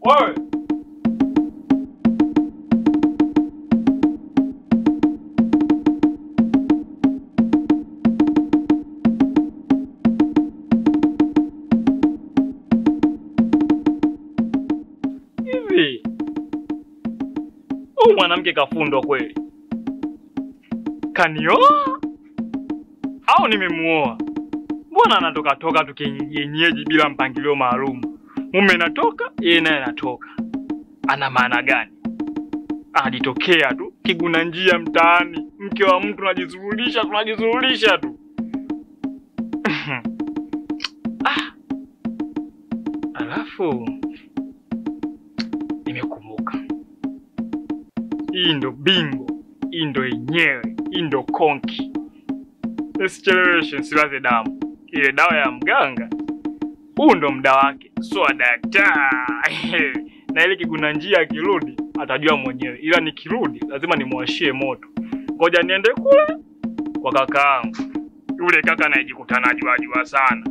Wewe. Hivi huyu mwanamke kafundwa kweli? Kanioa au nimemuoa? Mbona anatoka toka tu kienyeji bila mpangilio maalum? Mume natoka, yeye naye anatoka. Ana maana gani? Anajitokea tu kiguna njia mtaani, mke wa mtu anajizurulisha, tunajizurulisha tu. Ah. Alafu nimekumbuka. Hii ndo bingo, hii ndo yenyewe, hii ndo konki. Nisicheleweshe, nsilaze damu. Ile dawa ya mganga, huu ndo muda wake, sio daktari. Na ile kiguna njia akirudi atajua mwenyewe, ila nikirudi lazima nimwashie moto. Ngoja niende kule kwa kakaangu. Yule kaka anayejikuta jua jua sana.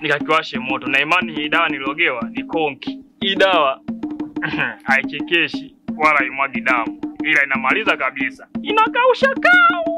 Nikakiwashe moto, na imani hii dawa nilogewa ni konki. Hii dawa haichekeshi wala imwagi damu, ila inamaliza kabisa. Inakausha kau.